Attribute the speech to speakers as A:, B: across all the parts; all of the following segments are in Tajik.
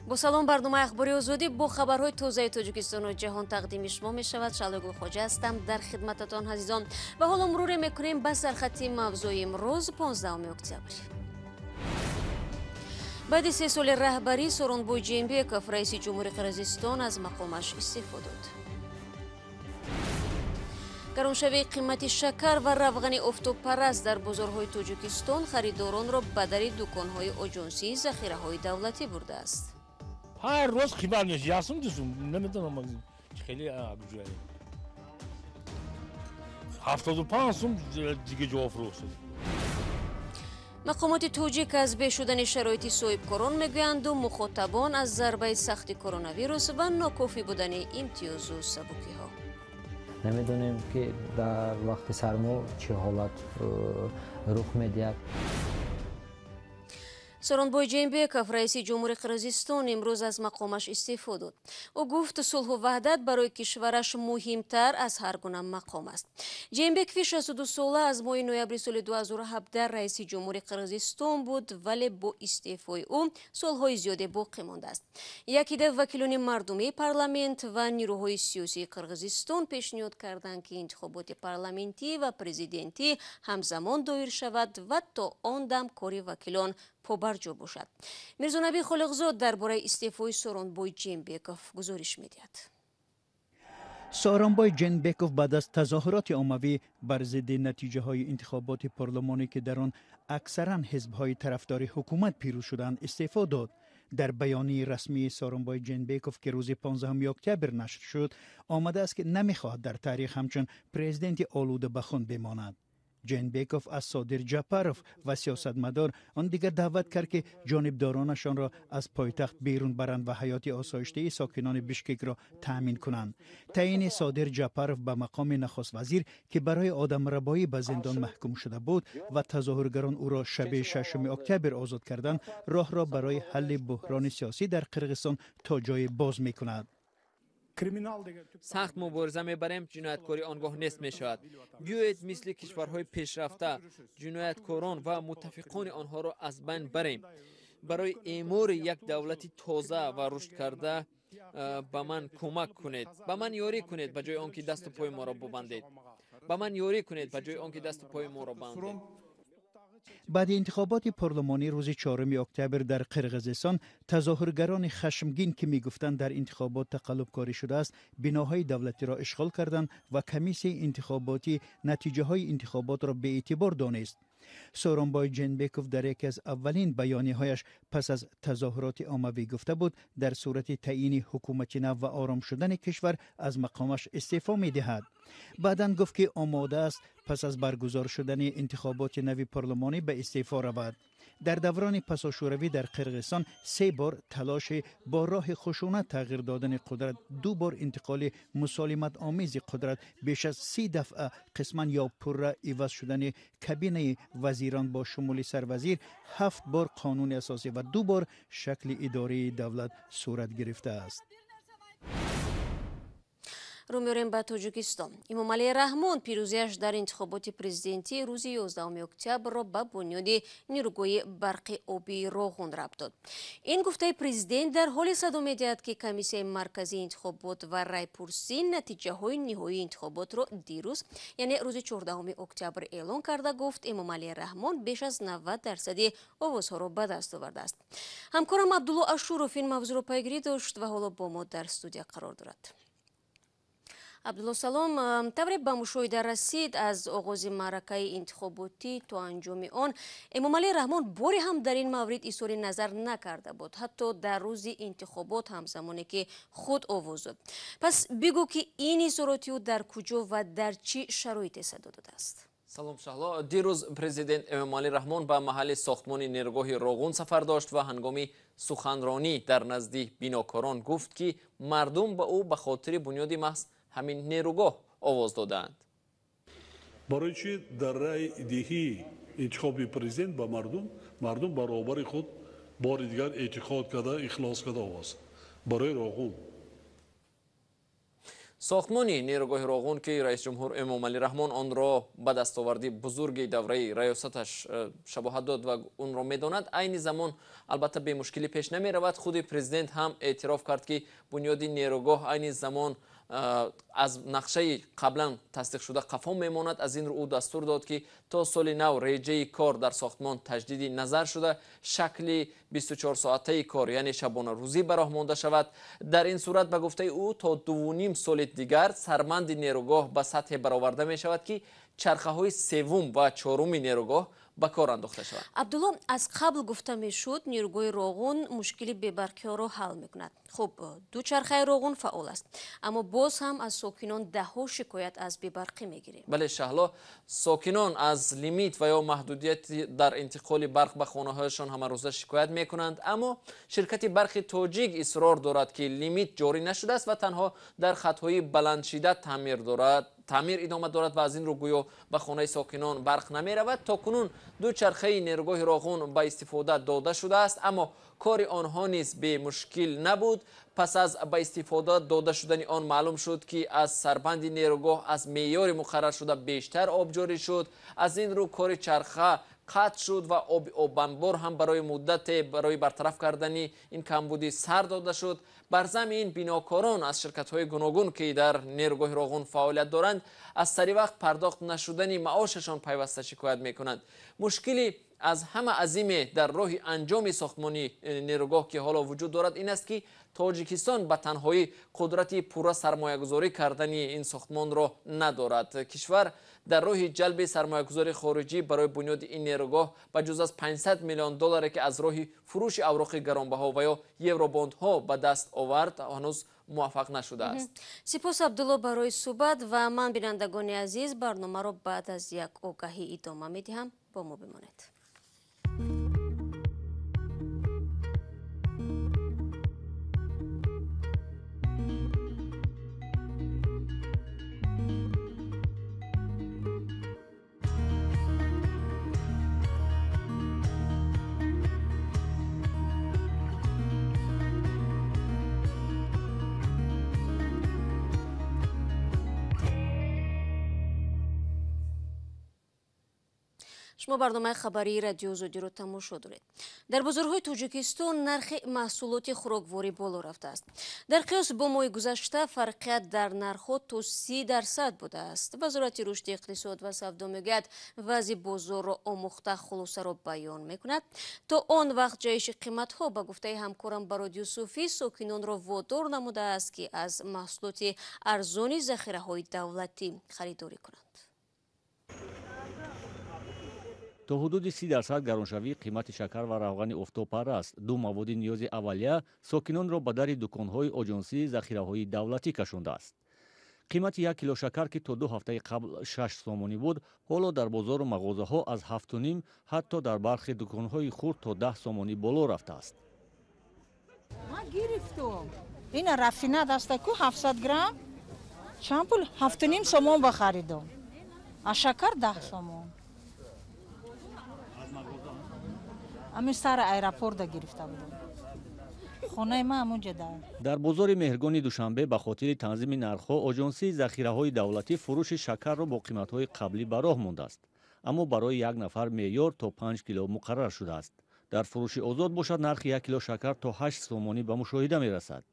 A: Бо салом, барномаи Ахбори Озодӣ бо хабарҳои тозаи Тоҷикистону ҷаҳон тақдими шумо мешавад. Шаҳло Гулхоҷа ҳастам дар хидмататон, азизон. Ва ҳоло муруре мекунем ба сархати мавзӯи имрӯз, 15 октябр. Баъди 3 соли раҳбарӣ Сооронбой Жээнбеков, раиси ҷумҳури Қирғизистон, аз мақомаш истеъфо дод. Гароншавии қимати шакар ва равғани офтобпараст дар бозорҳои Тоҷикистон харидоронро ба дари дуконҳои оҷонсии захираҳои давлатӣ бурдааст.
B: Ҳар рӯз қимат мешавад, ясум дусум, намедонам, хеле ҷое 75 сум дига ҷо фурӯхт.
A: Мақомоти тоҷик аз беҳ шудани шароити соҳибкорон мегӯянду мухотабон аз зарбаи сахти коронавирус ва нокофӣ будани имтиёзу сабукиҳо.
C: Намедонем, ки дар вақти сармо чӣ ҳолат рух медиҳад.
A: Сооронбой Жээнбеков, раиси ҷумҳури Қирғизистон, имрӯз аз мақомаш истеъфо дод. Ӯ гуфт, сулҳу ваҳдат барои кишвараш муҳимтар аз ҳар гуна мақом аст. Жээнбекови 62сола аз моҳи ноябри соли 2017 раиси ҷумҳури Қирғизистон буд, вале бо истеъфои ӯ суолҳои зиёде боқӣ мондааст. Якида вакилони мардумии парламент ва нирӯҳои сиёсии Қирғизистон пешниҳод карданд, ки интихоботи парламентӣ ва президентӣ ҳамзамон доир шавад ва то он дам кори вакилон побарҷо бошад. Мирзонаби Холиқзод дар бораи истеъфои Сооронбой Жээнбеков гузориш медиҳад.
D: Сооронбой Жээнбеков баъд аз тазоҳуроти оммавӣ бар зидди натиҷаҳои интихоботи парлумонӣ, ки дар он аксаран ҳизбҳои тарафдори ҳукумат пирӯз шуданд, истеъфо дод. Дар баёнияи расмии Сооронбой Жээнбеков, ки рӯзи 15 октябр нашр шуд, омадааст, ки намехоҳад дар таърих ҳамчун президенти олуда ба хун бимонад. Жээнбеков аз Содир Ҷапаров ва сиёсатмадор он дигар даъват кард, ки ҷонибдоронашонро аз пойтахт берун баранд ва ҳаёти осоиштаи сокинони Бишкекро таъмин кунанд. Таъини Содир Ҷапаров ба мақоми нахуствазир, ки барои одамрабоӣ ба зиндон маҳкум шуда буд ва тазоҳургарон ӯро шаби 6 октябр озод карданд, роҳро барои ҳалли буҳрони сиёсӣ дар Қирғизистон то ҷое боз мекунад.
E: Сахт мубориза мебарем, ҷинояткорӣ он гоҳ нест мешавад. Биёед, мисли кишварҳои пешрафта ҷинояткорон ва муттафиқони онҳоро аз байн барем. Барои эъмори як давлати тоза ва рушдкарда ба ман кӯмак кунед, ба ман ёрӣ кунед, ба ҷои он ки дасту пои моро бубандед. Ба ман ёрӣ кунед, ба ҷои он ки дасту пои моро бандед.
D: Баъди интихоботи парлумонӣ рӯзи 4 октябр дар Қирғизистон тазоҳургарони хашмгин, ки мегуфтанд, дар интихобот тақаллубкорӣ шудааст, биноҳои давлатиро ишғол карданд ва комиссияи интихоботӣ натиҷаҳои интихоботро беэътибор донист. Сооронбой Жээнбеков дар яке аз аввалин баёниҳояш пас аз тазоҳуроти оммавӣ гуфта буд, дар сурати таъйини ҳукумати нав ва ором шудани кишвар аз мақомаш истеъфо медиҳад. Баъдан гуфт, ки омода аст пас аз баргузор шудани интихоботи нави парлумонӣ ба истеъфо равад. Дар даврони пасошӯравӣ дар Қирғизистон се бор талоши бо роҳи хушунат тағйир додани қудрат, ду бор интиқоли мусолиматомези қудрат, беш аз 30 дафъа қисман ё пурра иваз шудани кабинаи вазирон бо шумули сарвазир, ҳафт бор қонуни асосӣ ва ду бор шакли идораи давлат сурат гирифтааст.
A: Рӯ меорем ба Тоҷикистон. Эмомалӣ Раҳмон пирӯзиаш дар интихоботи президентӣ рӯзи 11 октябрро ба бунёди нерӯгоҳи барқи обии Роғун рабт дод. Ин гуфтаи президент дар ҳоле садо медиҳад, ки Комиссияи марказии интихобот ва райпурсӣ натиҷаҳои ниҳоии интихоботро дирӯз, яъне рӯзи 14 октябр, эълон карда гуфт, Эмомалӣ Раҳмон беш аз 90 дарсади овозҳоро ба даст овардааст. Ҳамкорам Абдулло Ашуров ин мавзӯъро пайгирӣ дошт ва ҳоло бо мо дар студия қарор дорад. Абдулло, салом. Тавре ба мушоҳида расид, аз оғози маъракаи интихоботӣ то анҷоми он Эмомалӣ Раҳмон боре ҳам дар ин маврид изҳори назар накарда буд, ҳатто дар рӯзи интихобот ҳам, замоне ки худ овоз дод. Пас бигӯ, ки ин изҳороти ӯ дар куҷо ва дар чӣ шароите садо додааст?
E: Салом, Шаҳло. Дирӯз президент Эмомалӣ Раҳмон ба маҳалли сохтмони нерӯгоҳи Роғун сафар дошт ва ҳангоми суханронӣ дар назди бинокорон гуфт, ки мардум ба ӯ ба хотири бунёди маҳз ҳамин нерӯгоҳ овоз додаанд.
F: Барои чӣ дар райдиҳии интихоби президент ба мардум баробари худ бори дигар эътиқод карда, ихлос карда овоз барои Роғун.
E: Сохтмони нерӯгоҳи Роғун, ки раис ҷумҳур Эмомалӣ Раҳмон онро ба дастоварди бузурги давраи раёсаташ шабоҳат дод ва онро медонад, айни замон албатта бемушкилӣ пеш намеравад. Худи президент ҳам эътироф кард, ки бунёди нерӯгоҳ айни замон аз нақшаи қаблан тасдиқшуда қафо мемонад. Аз ин рӯ ӯ дастур дод, ки то соли нав реҷаи кор дар сохтмон таҷдиди назар шуда, шакли 24-соатаи кор, яъне шабонарӯзӣ, ба роҳ монда шавад. Дар ин сурат, ба гуфтаи ӯ, то 2,5 соли дигар сарманди нерӯгоҳ ба сатҳе бароварда мешавад, ки чархаҳои севум ва чоруми нерӯгоҳ ба кор андохта шавад.
A: Абдулло, аз қабл гуфта мешуд, нерӯгоҳи Роғун мушкили бебарқиҳоро ҳал мекунад. Хуб, ду чархаи Роғун фаъол аст, аммо боз ҳам аз сокинон даҳҳо шикоят аз бебарқӣ мегирем.
E: Бале, Шаҳло, сокинон аз лимит ва ё маҳдудият дар интиқоли барқ ба хонаҳояшон ҳамарӯза шикоят мекунанд, аммо ширкати барқи Тоҷик исрор дорад, ки лимит ҷорӣ нашудааст ва танҳо дар хатҳои баландшиддат таъмир идома дорад ва аз ин рӯ гӯё ба хонаи сокинон барқ намеравад. То кунун ду чархаи нерӯгоҳи Роғун ба истифода дода шудааст, аммо кори онҳо низ бемушкил набуд. Пас аз ба истифода дода шудани он маълум шуд, ки аз сарбанди нерӯгоҳ аз меъёри муқарраршуда бештар об ҷорӣ шуд. Аз ин рӯ кори чарха қатъ шуд ва оби обанбор ҳам барои муддате барои бартараф кардани ин камбудӣ сар дода шуд. Бар замми ин, бинокорон аз ширкатҳои гуногун, ки дар нерӯгоҳи Роғун фаъолият доранд, аз сари вақт пардохт нашудани маошашон пайваста шикоят мекунанд. Мушкили аз ҳама азиме дар роҳи анҷоми сохтмони нерӯгоҳ, ки ҳоло вуҷуд дорад, ин аст, ки Тоҷикистон ба танҳоӣ қудрати пурра сармоягузорӣ кардани ин сохтмонро надорад. Кишвар дар роҳи ҷалби сармоягузори хориҷӣ барои бунёди ин нерӯгоҳ ба ҷуз аз 500 миллион долларе, ки аз роҳи фурӯши авроқи гаронбаҳо ва ё евробондҳо ба даст овард, ҳанӯз муваффақ нашудааст.
A: Сипос, Абдулло, барои суҳбат ва ман, бинандагони азиз, барномаро баъд аз як огаҳӣ идома медиҳам. Бо мо бимонед. Шумо барномаи хабарии Радио Озодиро тамошо доред. Дар бозорҳои Тоҷикистон нархи маҳсулоти хӯрокворӣ боло рафтааст. Дар қиёс бо моҳи гузашта фарқият дар нархҳо то 30% будааст. Вазорати рушди иқтисод ва савдо мегӯяд, вазъи бозорро омӯхта хулосаро баён мекунад. То он вақт ҷаҳиши қиматҳо, ба гуфтаи ҳамкорам Барод Юсуфӣ, сокинонро водор намудааст, ки аз маҳсулоти арзони захираҳои давлатӣ харидорӣ кунанд.
G: То ҳудуди 30% гароншавии қимати шакар ва равғани офтобпараст, ду маводи ниёзи аввалия, сокинонро ба дари дуконҳои оҷонсии захираҳои давлатӣ кашондааст. Қимати як кило шакар, ки то 2 ҳафтаи қабл 6 сомонӣ буд, ҳоло дар бозору мағозаҳо аз 7,5, ҳатто дар бархе дуконҳои хурд то 10 сомонӣ боло рафтааст.
H: Ман гирифтум. Ина рафинад аста ку 700 грамм. Чанд пул? 7,5 сомон ба харидум. А шакар 10 сомон. Ами сар аэропорта гирифта будам. Хонаи ман ҳамонҷа дар.
G: Дар бозори Меҳргони Душанбе ба хотири танзими нархҳо оҷонсии захираҳои давлатӣ фурӯши шакарро бо қиматҳои қаблӣ ба роҳ мондааст. Аммо барои як нафар меъёр то 5 кило муқаррар шудааст. Дар фурӯши озод бошад, нархи 1 кило шакар то 8 сомонӣ ба мушоҳида мерасад.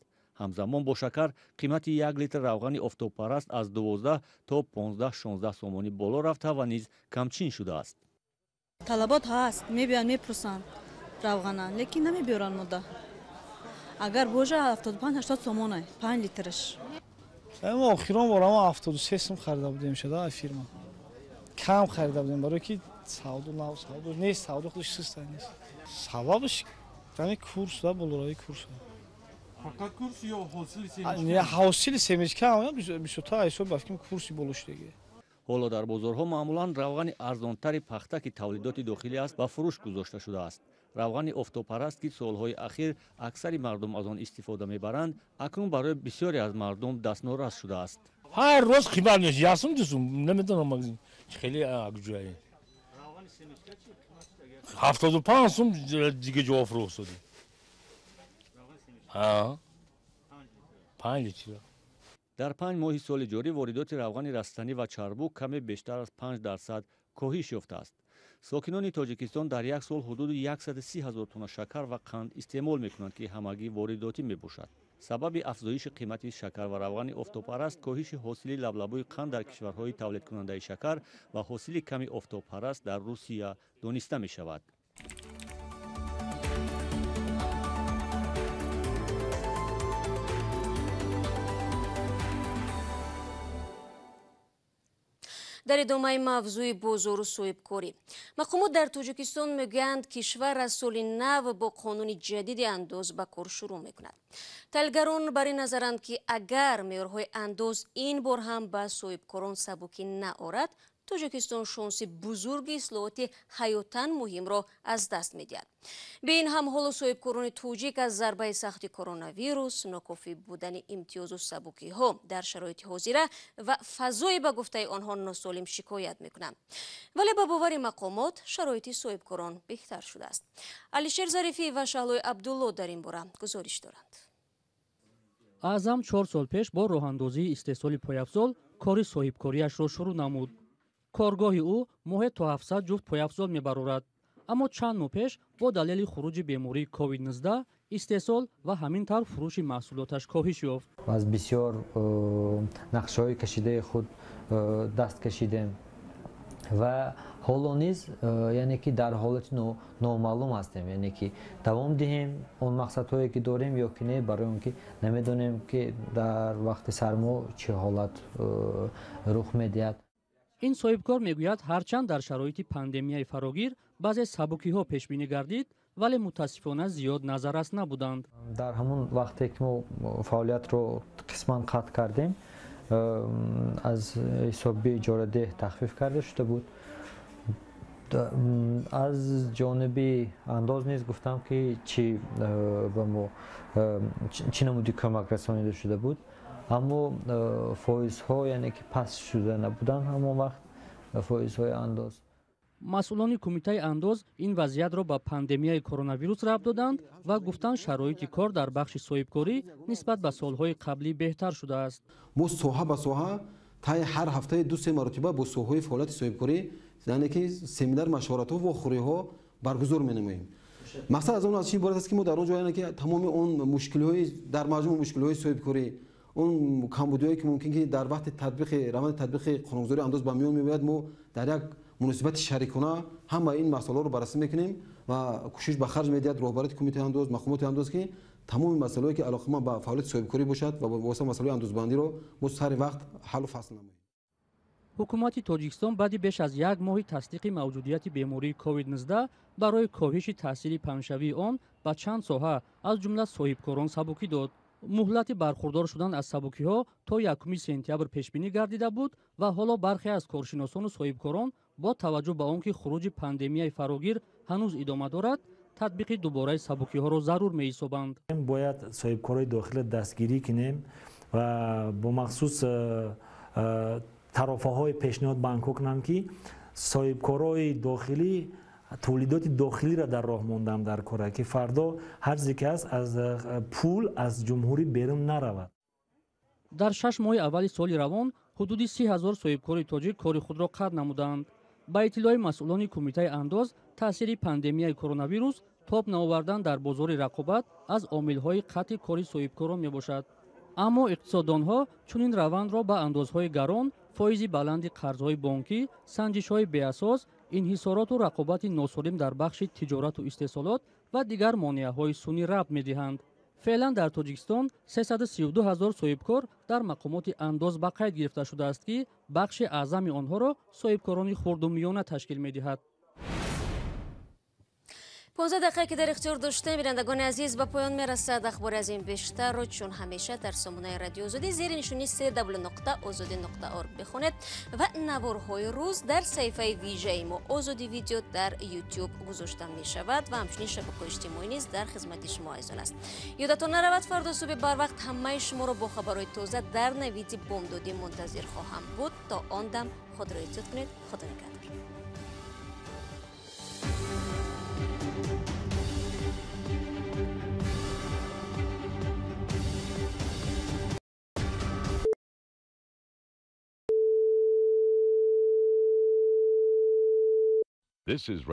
G: Ҳамзамон бо шакар қимати 1 литр равғани офтобпараст аз 12 то 15-16 сомонӣ боло рафта ва низ камчин шудааст.
I: Талабот ҳаст, мебиёнд, мепурсанд равғана, лекин намебиёранд мода. Агар божа 75-80 сомона, 5 литраш.
J: Мо охирон бора мо 73 сом харида будем шуда фирма. Кам харида будем, барои ки савдо нав, савдо нест, савдо худаш суст нест. Сабабаш ҳамин курс да, болоравии курс.
K: Фақат курс ё ҳосили семечка?
J: Не, ҳосили семечка ҳам бисёртар ҳисоб ба фикрам курси боло шудагӣ.
G: Ҳоло дар бозорҳо маъмулан равғани арзонтари пахта, ки тавлидоти дохилӣ аст, ба фурӯш гузошта шудааст. Равғани офтобпараст, ки солҳои ахир аксари мардум аз он истифода мебаранд, акнун барои бисёре аз мардум дастнорас шудааст.
B: Ҳар рӯз қимат мешавад. Ясум дусум намедонам хеле ҷое. 75 сум дига ҷо фурӯхт шуд. 5 литр.
G: Дар 5 моҳи соли ҷорӣ воридоти равғани растанӣ ва чарбук каме бештар аз 5% коҳиш ёфтааст. Сокинони Тоҷикистон дар як сол ҳудуди 130 ҳазор тонна шакар ва қанд истеъмол мекунанд, ки ҳамагӣ воридотӣ мебошад. Сабаби афзоиши қимати шакар ва равғани офтобпараст коҳиши ҳосили лаблабӯи қанд дар кишварҳои тавлидкунандаи шакар ва ҳосили ками офтобпараст дар Русия дониста мешавад.
A: Дар идомаи мавзӯи бозору соҳибкорӣ, мақомот дар Тоҷикистон мегӯянд, кишвар аз соли нав бо қонуни ҷадиди андоз ба кор шурӯъ мекунад. Таҳлилгарон бар ин назаранд, ки агар меъёрҳои андоз ин бор ҳам ба соҳибкорон сабукӣ наорад, Тоҷикистон шонси бузурги ислоҳоти ҳаётан муҳимро аз даст медиҳад. Бе ин ҳам ҳоло соҳибкорони тоҷик аз зарбаи сахти коронавирус, нокофӣ будани имтиёзу сабукиҳо дар шароити ҳозира ва фазои ба гуфтаи онҳо носолим шикоят мекунанд. Вале ба бовари мақомот шароити соҳибкорон беҳтар шудааст. Алишер Зарифӣ ва Шаҳлои Абдулло дар ин бора гузориш доранд.
L: Аъзам 4 сол пеш бо роҳандозии истеҳсоли пойафзол кори соҳибкориашро шурӯъ намуд. Коргоҳи ӯ моҳе то 700 ҷуфт пойафзол мебарорад. Аммо чанд моҳ пеш бо далели хуруҷи бемории COVID-19 истеҳсол ва ҳамин тавр фурӯши маҳсулоташ коҳиш ёфт.
C: Аз бисёр нақшаҳои кашидаи худ даст кашидем ва ҳоло низ, яъне ки дар ҳолати номаълум ҳастем, яъне ки давом диҳем он мақсадҳое ки дорем ё ки не, барои он ки намедонем ки дар вақти сармо чӣ ҳолат рух медиҳад.
L: Ин соҳибкор мегӯяд, ҳарчанд дар шароити пандемияи фарогир баъзе сабукиҳо пешбинӣ гардид, вале мутаассифона зиёд назаррас набуданд.
C: Дар ҳамон вақте ки мо фаъолиятро қисман қатъ кардем, аз ҳисоби иҷорадеҳ тахфиф карда шуда буд. Аз ҷониби андоз низ гуфтам, ки чӣ ба мо чӣ намуди кӯмак расонида шуда буд, аммо фоизҳо, яъне ки паст шуда набуданд ҳамон вақт фоизҳои андоз.
L: Масъулони кумитаи андоз ин вазъиятро ба пандемияи коронавирус рабт доданд ва гуфтанд, шароити кор дар бахши соҳибкорӣ нисбат ба солҳои қаблӣ беҳтар шудааст.
M: Мо соҳа ба соҳа таи ҳар ҳафтаи 2-3 маротиба бо соҳаҳои фаъолияти соҳибкорӣ, яъне ки семинар, машваратҳо ва хӯриҳо баргузор менамоем. Мақсад аз он аз чи иборат аст, ки мо дар он ҷо, яъне ки тамоми он мушкилиҳои дар маҷмӯъ мушкилиҳои соҳибкорӣ, он камбудиҳое ки мумкин ки дар вақти татбиқи раванди татбиқи қонунгузории андоз ба миён меояд, мо дар як муносибати шарикона ҳама ин масъалаҳоро баррасӣ мекунем ва кӯшиш ба харҷ медиҳад роҳбарияти кумитаи андоз, мақомоти андоз, ки тамоми масъалаҳое ки алоқаманд ба фаъолияти соҳибкорӣ бошад ва восита масъалаҳои андозбандиро мо сари вақт ҳаллу фасл намоем.
L: Ҳукумати Тоҷикистон баъди беш аз як моҳи тасдиқи мавҷудияти бемории COVID-19 барои коҳиши таъсири паҳншавии он ба чанд соҳа, аз ҷумла соҳибкорон, сабукӣ дод. Муҳлати бархурдор шудан аз сабукиҳо то 1 сентябр пешбинӣ гардида буд ва ҳоло бархе аз коршиносону соҳибкорон бо таваҷҷӯҳ ба он ки хуруҷи пандемияи фарогир ҳанӯз идома дорад, татбиқи дубораи сабукиҳоро зарур меҳисобанд.
N: Бояд соҳибкорои дохилро дастгирӣ кунем ва бо махсус тарофаҳои пешниҳод банкҳо кунанд, ки соҳибкорои дохилӣ тавлидоти дохилиро дар роҳ мондан дар кора, ки фардо ҳар чизе ки аст аз пул аз ҷумҳурӣ берун наравад.
L: Дар 6 моҳи аввали соли равон ҳудуди 30 ҳазор соҳибкори тоҷик кори худро қатъ намуданд. Ба иттилои масъулони кумитаи андоз, таъсири пандемияи коронавирус тоб наовардан дар бозори рақобат аз омилҳои қатъи кори соҳибкорон мебошад. Аммо иқтисоддонҳо чунин равандро ба андозҳои гарон, фоизи баланди қарзҳои бонкӣ, санҷишҳои беасос, инҳисороту рақобати носолим дар бахши тиҷорату истеҳсолот ва дигар монеаҳои сунъӣ рабт медиҳанд. Феълан дар Тоҷикистон 332 ҳазор соҳибкор дар мақомоти андоз ба қайд гирифта шудааст, ки бахши аъзами онҳоро соҳибкорони хурду миёна ташкил медиҳад.
A: 15 дақиқа ки дар ихтиёр доштем, бинандагони азиз, ба поён мерасад. Ахбори аз ин бештарро чун ҳамеша дар сомонаи Радио Озодӣ зери нишони www.ozodi.org бихонед ва наворҳои рӯз дар саҳифаи вижаи мо Озодӣ видео дар YouTube гузошта мешавад ва ҳамчунин шабакаҳои иҷтимоӣ низ дар хизмати шумо азизон аст. Ёдатон наравад, фардо субҳи барвақт ҳамаи шуморо бо хабарҳои тоза дар навиди бомдодӣ мунтазир хоҳам буд. То он дам худро эҳтиёт кунед. Худо нигаҳдор.
O: This is